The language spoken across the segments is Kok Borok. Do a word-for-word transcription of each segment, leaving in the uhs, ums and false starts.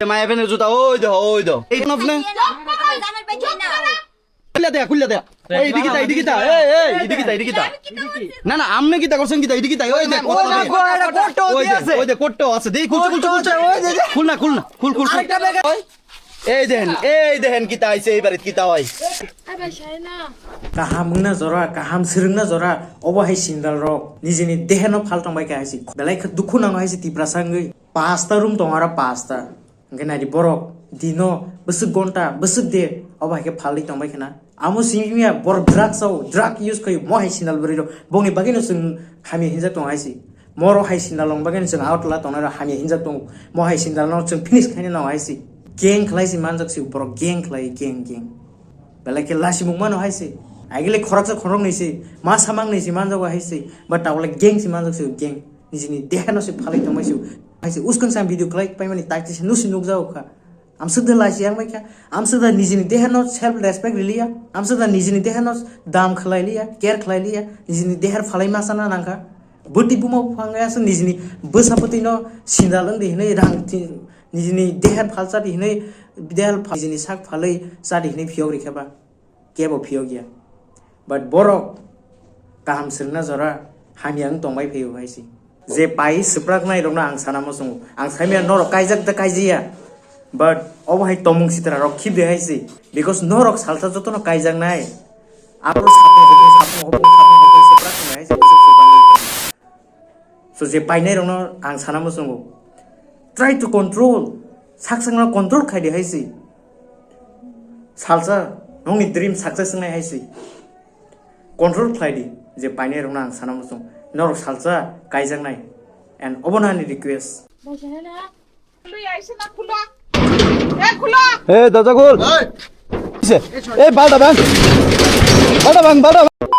Maya bene juta, oi do, oi do. Ei no ne. Kulla de, kulla de. Ei, idike ta, idike ta. Ei, ei, idike ta, idike ta. Na, na, amne kita korsen kita, idike ta. Oi de, oi de, kotto ase. Oi de, kotto ase. Dei, khul, khul, khul, khul. Khul na, khul na. Khul, khul, khul. Ei dehen, ei dehen kita aise, ei barit kita oi. Kaham wngna jora, kaham swrwngna jora, obo hai sindal rok nijini deheno phal tongbai kha hai se. Belai khe dukhu nango hai se Tiprasa wngwi. Pasta room tongo aro pasta. Hwnkhe naidi borok dino bwswk gonta, bwswk de obo hai khe phalwi tongbai khna. Amo simi ya borok drugs o, drug use khaio, mo hai sindal bwrwi rok. Bongni bagwino chwng hamya hinjak tongo hai se. Moro hai sindal rok bagwino chwng out la tongnai rok hamya hinjak tongo. Mo hai sindal no chwng finish khaina nango hai se. Gang khlai se manjak se borok gang khlai, gang, gang. Belai khe lasimung mano hai se. Agile khoroksa khoroknwi se, ma samang ni se manjago hai se. But tabole gang se manjak se gang. Nijini dehano se phalwi tongmai se. Hai se uskang sam video khlai paimani taiti se nusi nukjago kha. Amswk da laisi yang bai kha. Amswk da nijini dehano self respect riliya. Amswk da nijini dehano dam khlai liya, care khlai liya. Nijini dehar phalai ma sana nang kha. Bwtwi buma buphang ya se nijini bwsa bwtwi no sindal wng di hinwi rang ti-, nijini dehar phal cha di hinwi dehar phal nijini sak phalwi cha di hinwi phiyok rikha ba. Kebo phiyok ya. But borok kaham swrwngna jora hamya wng tongbai phaio hai se. Je pai swpraknai rokno ang sana muchungo. Ang saimaya norok kaijak da kaijiya. But obo hai tomung sitra rok khibde hai se. Because norok salsa jotono kaijaknai. Abo sapung hopung, sapung hopung, sapung hopung swpraknai hai se. So je painai rokno ang sana muchungo. Try to control. Sak sakno control khai di hai se. Salsa nongni dream success wngnai hai se. Control khlai di, je painai rokno ang sana muchung. Norok salsa kaijaknai. And obono ani request. Hey, daja khul. Hey. Hey, balda bang. Balda bang, balda bang.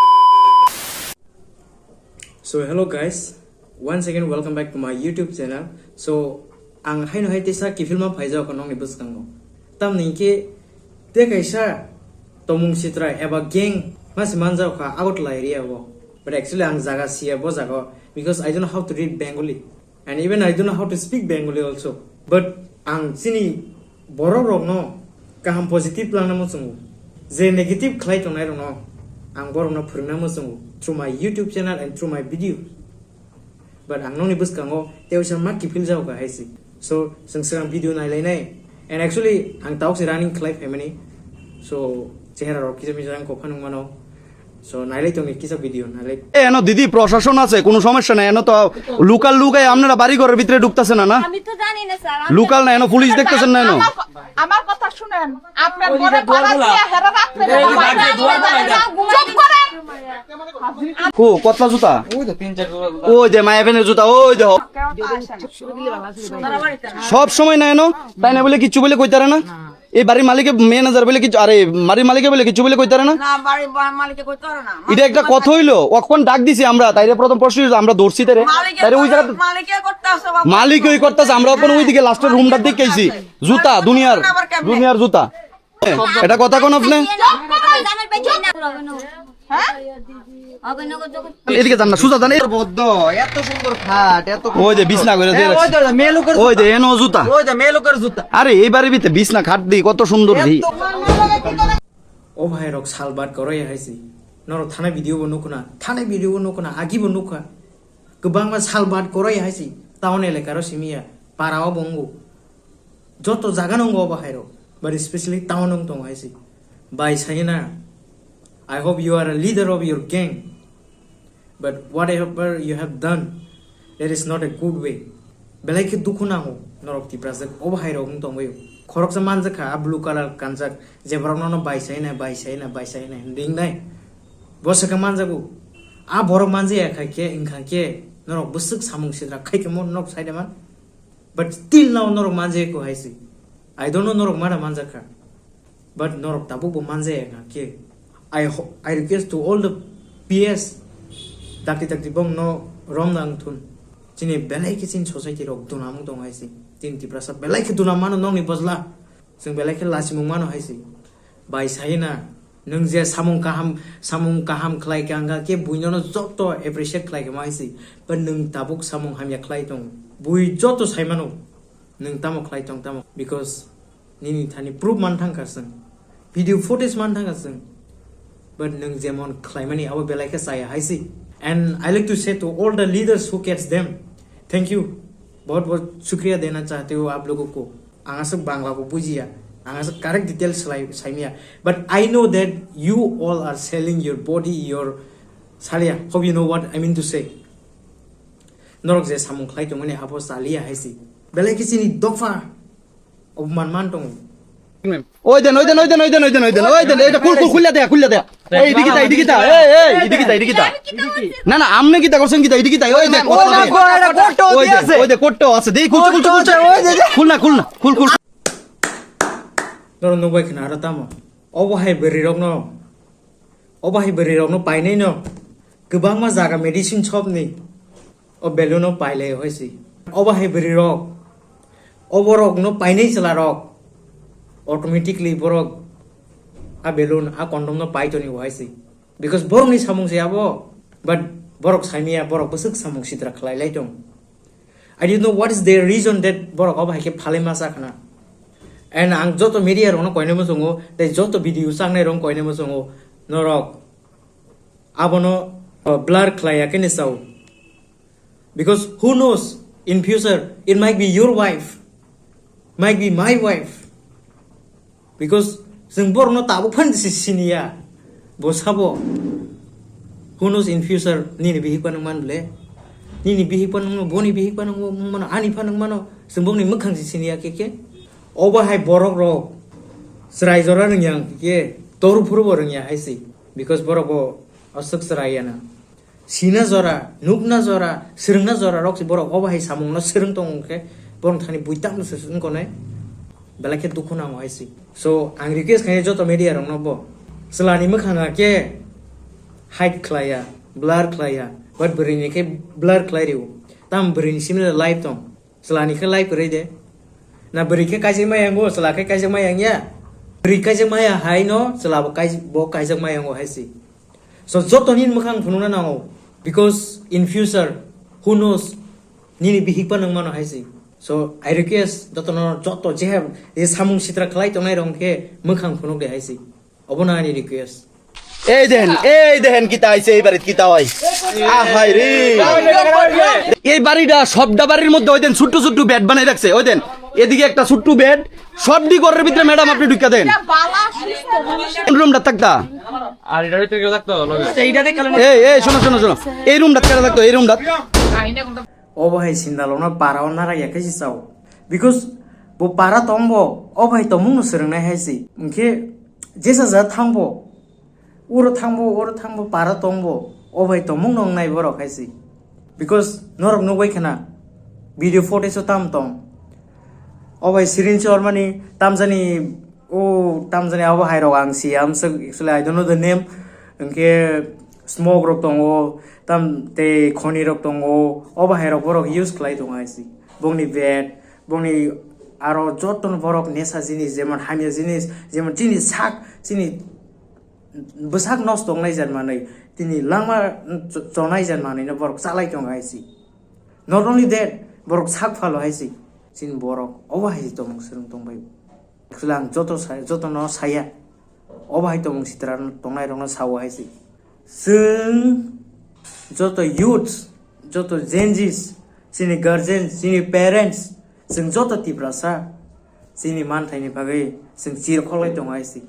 So hello guys, once again welcome back to my YouTube channel. So ang haino hai tesa kifilma phaijak nongni bwskango. Tamni hinkhe te kaisa tomung sitra eba gang masi manjak kha Agartala area o. But actually ang jaga siya bo jaga o, because I don't know how to read Bengali. And even I don't know how to speak Bengali also. But ang chini borok rokno kaham positive langna muchungo. Je negative khlai tongnai rokno ang borokno phwrwngna muchungo through my YouTube channel and through my video. But ang nokni bwskango tei uisa ma kiphil jago hai se. So, chwng swkang video nailainai. And actually, ang tabuk se running khlai phaimani. So, chehera rok kisa misa ang kokha nung mano. So, nailai tongni kisa video, nailai. এ, এনো দিদি, প্রশাসন আছে, কোনো সমস্যা নাই। এনো তো লোকাল লোক, এই আপনারা বাড়ি ঘরের ভিতরে ঢুকতেছে না, না? আমি তো জানি না, স্যার। আমি লোকাল না, এনো পুলিশ দেখতেছেন না, এনো? আমার ক-, আমার কথা শুনেন। আপনার ঘরে তালা দিয়া হেরা রাখতে এই যে বাড়িতে দুয়ার খোলা এটা। চুপ করেন। কো, কতলা জুতা? ওই তো তিন চার জোড়া জুতা। ওই যে মায়া ফেনের জুতা, ওই দেখো। সব সময় না, এনো? তাই না বলে কিচ্ছু বলে কইতারে না? এই বাড়ির মালিকে, ম্যানেজার বলে কিছু, আরে, বাড়ির মালিকে বলে কিছু বলে কইতারে না? না, বাড়ির বা-, মালিকে কইতারে না। এটা একটা কথা হইলো, অখন ডাক দিছি আমরা, তাইরে প্রথম প্রশ্ন হইলো, আমরা ধরছি তাইরে। মালিকে তাইরে ওই করে, জায়গাতে মালিকে করতে আছে, বাবা। মালিক ওই করতেছে, আমরা অখন ওইদিকে লাস্টের রুমটার দিকে আইছি। জুতা, দুনিয়ার, আবার কেমনে? দুনিয়ার জুতা। এটা কথা কোন আপনি? হ্যাঁ? এদিকে যান না, সুজা যান। এই বদ্ধ, এত সুন্দর খাট, এত ওই যে বিছনা করে দিয়ে এ, ওই রাখছে। তো মেয়ে লোকের ওই জুতা। যে এনো জুতা। ওই যে মেয়ে লোকের জুতা। আরে, এই বাড়ির ভিতরে বিছনা খাট দি, কত সুন্দর দি। এত ও ভাই রক সালবাট করে হাইছি। নর থানা ভিডিও বো নুকুনা, থানা ভিডিও বো নুকুনা, আগি বো নুকা। Kwbangma salbat koroi hai se town elakaro simiya, para o bo wngo. Joto jaga no wngo obo hai rok, but especially town wng tongo hai se. Bai sai na, I hope you are a leader of your gang, but whatever you have done, that is not a good way. Belai khe dukhu nango norok Tiprasa obo hai rok wng tongbaio. Khoroksa manjakha a blue colour kanjak, je borok nono bai sai na, bai sai na, bai sai na hinwi wngnai. Bo swkang manjago. A borok manjaya khai khe, wngkha khe, norok bwswk samung sitra khai khe mo norok sai de man. But till now norok manjaya ko hai se. I don't know norok mana manjak kha. But norok tabuk bo manjaya wngkha khe. I ho-, I request to all the P S, dakti dakti bong no romna wngthun. Chini belai khe chini society rok dunamung tong hai se. Chini Tiprasa belai khe dunam mano nokni bojla. Chwng belai khe lasimung mano hai se. Bai sai na, nwng je samung kaham, samung kaham khlai kha, wngkha khe buino no joto appreciate khlai kha ma hai se. But nwng tabuk samung hamya khlai tong. Bui joto sai mano. Nwng tamo khlai tong tamo, because nini thani proof man thangkha chwng, video footage man thangkha chwng, but nwng jemon khlaimani abo belai khe chaya hai si. And I like to say to all the leaders who catch them, thank you, bahut bahut shukriya dena chahte ho aap logo ko. Ang aswk Bangla bo bujiya, ang aswk correct details slai saimiya, but I know that you all are selling your body, your, salia, hope you know what I mean to say. Norok je samung khlai tongmani abo chaliya hai si, belai khe chini dopha obman man tongo. Oi den, oi den, oi den, oi den, oi den, oi den, oi den, oi den, eta khul, khul, khulya de, khulya de. Ei, idikita, idikita, ei, ei, idikita, idikita. Na, na, amne kita korsen kita, idikita, oi den, oi den, oi den, oi den, oi den, oi den, oi den, oi den, oi den, oi den. Khul na, khul na, khul, khul. Norok nukbai khna aro tamo. Obo hai bwrwi rokno, obo hai bwrwi rokno painai no kwbangma jaga medicine shop ni o balloon o pailai hoi si. Obo hai bwrwi rok, obo rok no painai chwla rok automatically borok a balloon a condom no pai toni hoi si. Because borok ni samung se abo, but borok saimiya, borok bwswk samung sitra khlai lai tong. I don't know what is the reason that borok obo hai khe phalai ma chakhna. And ang joto media rokno koinai muchungo, tei joto video changnai rokno koinai muchungo, norok abono, uh, blur khlai ya khe ni chao. Because who knows, in future it might be your wife, might be my wife. Because chwng borokno tabuk phano si siniya, bo sabo. Who knows in future nini bihik phano wng man le? Nini bihik phano wng mano, boni bihik phano wng mano, ani phano wng mano. Chwng bokni mwkhang si siniya khe khe. Obo hai borok rok chwrai jora rwngya hwnkhe khe toru phuru bo rwngya hai si. Because borok bo aswk chwrai ya na. Sina jora, nukna jora, swrwngna jora rok se borok obo hai samung no swrwng tongo khe borok thani bui tamo se wng konai, belai khe dukhu nango hai se. So ang request khainai joto media rok no bo, chwla ni mwkhang ha khe hide khlai ya, blur khlai ya, but bwrwi ni khe blur khlai rio, tam bwrwi ni simi life tong. Chwla ni khe lai kwrwi de. Na bwrwi khe kaijak maya wngo, chwla khe kaijak maya wngya. Bwrwi kaijak maya hai no chwla bo kai-, bo kaijak maya wngo hai se. So joto nini mwkhang phunukna nango. Because in future, who knows, nini bihik phano wng mano hai se. So I request joto no, joto je, je samung sitra khlai tongnai rok khe mwkhang phunuk de hai se. Obono ani request. Ei dehen, ei dehen kita aise, ei barit kita oi. Ahai re. এই বাড়িটা, সবটা বাড়ির মধ্যে ওই দেন ছোট্ট ছোট্ট বেড বানাই রাখছে, ওই দেন এদিকে একটা ছোট্ট বেড, সবটি ঘরের ভিতরে ম্যাডাম আপনি ঢুকিয়ে দেন। কোন রুমটা থাকতা? আর এটা ভিতরে কেউ থাকতো লগে? এই, এই, শোনো, শোনো, শোনো, এই রুমটা কেটে থাকতো, এই রুমটা। Obo hai sindalokno para o narak ya khe se chao. Because bo para tongbo, o bai tongmung no swrwng nai hai se. Hwnkhe jesa ja thangbo, uro thangbo, uro thangbo, para tongbo, o bai tongmung no wngnai borok hai se. Because norok nukbai khna, video footage o tam tong. O bai Sirin Sharma ni tamjani O tamjani abo hai rok ang si ya, amswk, actually I don't know the name. Hwnkhe smoke rok tongo, tam tei khoni rok tongo, obo hai rok borok use khlai tongo hai si. Bongni bed, bongni aro jotono borok nesa jinis, jemon hamya jinis, jemon chini sak, chini bwsak nosto wngnai jar manwi, tini langma ch-, chonai jar manwi no borok chalai tongo hai si. Not only that, borok sak phalo hai si. Chini borok obo hai si tongmung swrwng tongbai. Actually, ang joto sa-, jotono saya, obo hai tongmung sitra tongnai rokno sao hai se. Chwng joto youths, joto Gen Zs, chini guardians, chini parents, chwng joto Tiprasa, chini manthaini bagwi chwng chir khoklai tongo hai se.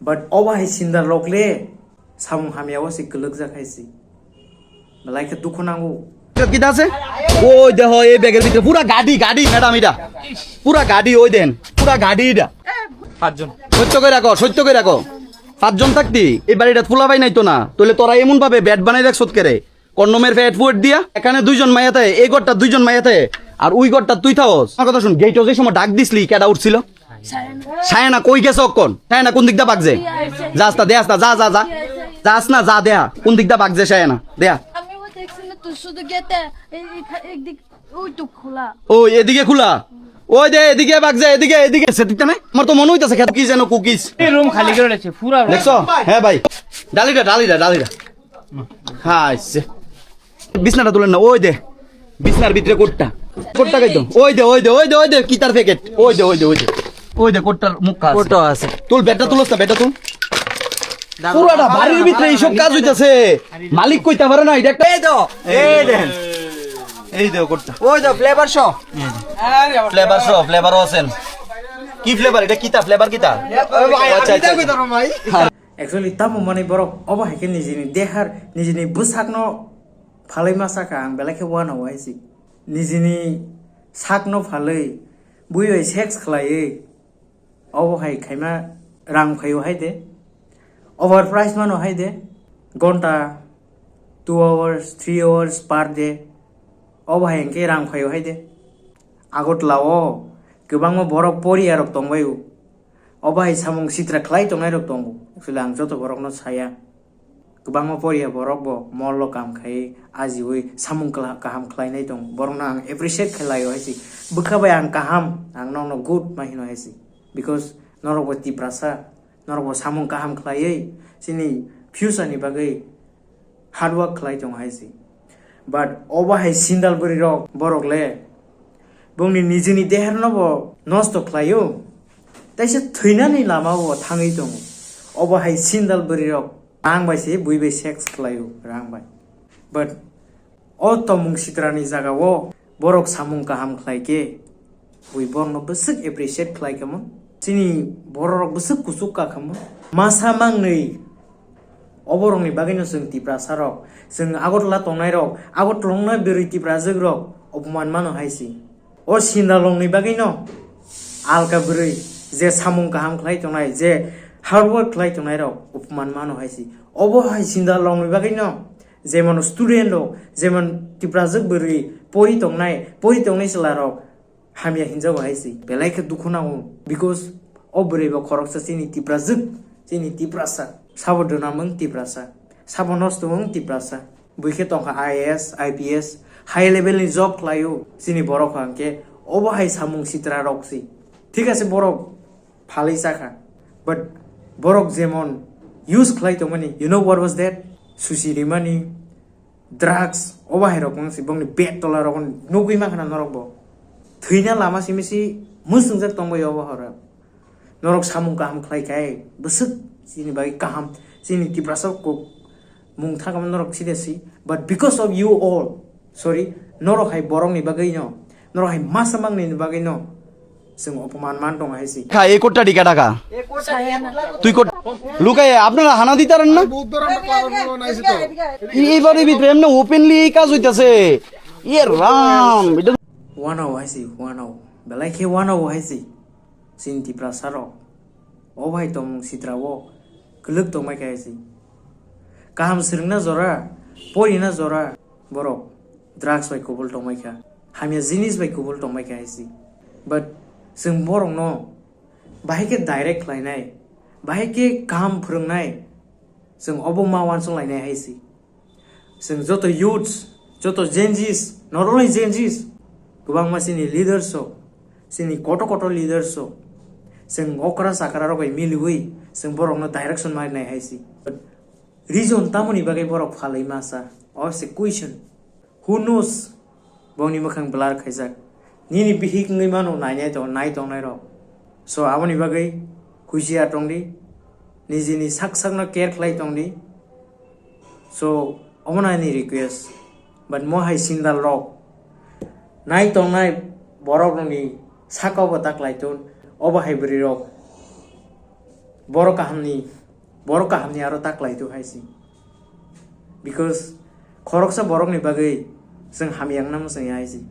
But obo hai sindar rok le samung hamya o se kwlwkjak hai se. Belai khe dukhu nango. এটা কিতা আছে? ওই দেখো, এই ব্যাগের ভিতরে পুরা গাড়ি, গাড়ি, ম্যাডাম, এটা পুরা গাড়ি, ওই দেন, পুরা গাড়ি এটা। পাঁচজন। সত্য করে রাখো, সত্য করে রাখো। পাঁচজন থাকতি এই বাড়িটা ফুলাবাই নাই তো না, তাহলে তোরা এমন ভাবে বেড বানাই রাখছত কেরে? কন্ডোমের পেট ফুট দিয়া এখানে দুইজন মাইয়া থাকে, এই ঘরটা দুইজন মাইয়া থাকে, আর ওই ঘরটা তুই থাকস। আমার কথা শুন, গেটও যে সময় ডাক দিসলি, কেডা উঠছিল? সায়ানা কই গেছে অখন? সায়ানা কোন দিকটা বাগছে? যাস না, দেয়াস না, যা, যা, যা। যাস না, যা, দেয়া। কোন দিকটা বাগছে সায়ানা? দেয়া। আমি ও দেখছি না তো, শুধু গেটে এই, এই খা-, একদিক ওই তো খোলা। ও, এদিকে খোলা। ওই দে, এদিকে বাগছে, এদিকে, এদিকে। সেদিকটা নাই? আমার তো মনে হইতাছে খেতে কি যেন কুকিজ। এই রুম খালি করে রাখছে, পুরা রুম। দেখছো? হ্যাঁ ভাই। ডালিটা, ডালিটা, ডালিটা। হ্যাঁ, আইছে। বিছনাটা তুলেন না, ওই দে। বিছনার ভিতরে কোটটা। কোট্টা খাইতো। ওই দে, ওই দে, ওই দে, ওই দে, কিতার প্যাকেট। ওই দে, ওই দে, ওই দে। ওই দে, কোট্টার মুখ খা আছে। কোট্টা আছে। তুল, ব্যাটটা তুলস না, ব্যাটটা তুল। পুরাটা বাড়ির ভিতরে এইসব কাজ হইতাছে। মালিক কইতা পারে না, এটা একটা এই তো। এই দেন। এই দে কোট্টা। ওই তো, ফ্লেভার সহ। ফ্লেভার সহ, ফ্লেভারও আছেন। কি ফ্লেভার? এটা কিতা? ফ্লেভার কিতা? আচ্ছা, আচ্ছা, আচ্ছা। Actually, tamo mani borok obo hai khe nijini dehar, nijini bwsakno phalwi ma sakha, ang belai khe uanao hai si. Nijini sakno phalwi, bui bai sex khlaiwi, obo hai khaima rang phaio hai de. Over price mano hai de. Gonta, two hours, three hours per day. Obo hai hwnkhe rang phaio hai de. Agartala o kwbangma borok poriya rok tongbaio. Obo hai samung sitra khlai tongnai rok tongo. Actually, ang joto borokno saya. Kwbangma poriya borok bo mall o kam khai ajiwi samung kla-, kaham khlainai tongo. Borokno ang appreciate khe laio hai si. Bwkha bai ang kaham, ang nokno good ma hino hai si. Because norok bo Tiprasa, norok bo samung kaham khlaiwi chini future ni bagwi hard work khlai tongo hai si. But obo hai sindal bwrwi rok, borok le bongni nijini deher no bo nosto khlaio. Taisa thwinani lama o thangwi tongo. Obo hai sindal bwrwi rok rang bai se bui bai sex khlaio, rang bai. But o tomung sitrani jaga o borok samung kaham khlai khe, bui borokno bwswk appreciate khlai kha mo. Chini borok rok bwswk kuchuk ka kha mo. Masa mangnwi oborokni bagwino chwng Tiprasa rok, chwng Agartala tongnai rok, Agartala tongnai bwrwi Tiprajwk rok opoman mano hai si. O sindalrokni bagwino alka bwrwi je samung kaham khlai tongnai, je hard work khlai tongnai rok opoman mano hai si. Obo hai sindalrokni bagwino jemon student rok, jemon Tiprajwk bwrwi pori tongnai, pori tongnai chwla rok hamya hinjago hai si. Belai khe dukhu nango, because o bwrwi bo khoroksa chini Tiprajwk, chini Tiprasa. Sabo dwnamung Tiprasa, sabo nosto wng Tiprasa. Bui khe tongkha I A S, I P S, high level ni job khlaio chini borok hwnkhe. Obo hai samung sitra rok si. Thik ase, borok phalwi chakha. But borok jemon use khlai tongmani, you know what was that? Susi rimani, drugs, obo hai rok wngsi bongni bed tola rok nugwi mankha na norok bo. Thwina lama simi si mwswngjak tongbai obo horo. Norok samung kaham khlai khai bwswk chini bagwi kaham, chini Tiprasa kok mung thangma norok side si. But because of you all, sorry, norok hai borokni bagwi no, norok hai masa mangnini bagwi no, chwng opoman man tongo hai si. Kha, ei kotta dika daka. Tui kot, lukai, apnara hana ditaran na? এই বাড়ির ভিতরে এমনি ওপেনলি এই কাজ হইতাছে। ইয়ে রাম, এটা Wanao hai si, wanao. Belai khe wanao hai si. Chini Tiprasa rok. O bai tong sitra o. Kwlwk tong bai kha hai si. Kaham swrwngna jora, porina jora. Borok drugs bai kubul tong bai kha. Hamya jinis bai kubul tong bai kha hai si. But chwng borok no bahai khe direct khlainai, bahai khe kaham phwrwngnai, chwng obo ma uansuk lainai hai si. Chwng joto youths, joto Gen Zs, not only Gen Zs, kwbangma chini leaders rok, chini kotor kotor leaders rok, chwng okra chakra rok bai miliwi chwng borokno direction ma rinai hai si. Reason tamoni bagwi borok phalwi masa? O se question. Who knows? Bongni mwkhang blur khaijak. Nini bihik wngwi mano nainai to-, nai tongnai rok. So, aboni bagwi huishiar tongdi. Nijini sak sakno care khlai tongdi. So, omono ani request. But mo hai sindal rok, nai tongnai borok rokni saka obo ta khlai tun. Obo hai bwrwi rok. Borok kahamni, borok kahamni aro ta khlai tu hai si. Because khoroksa borokni bagwi chwng hamya wngna mwchang ya hai si.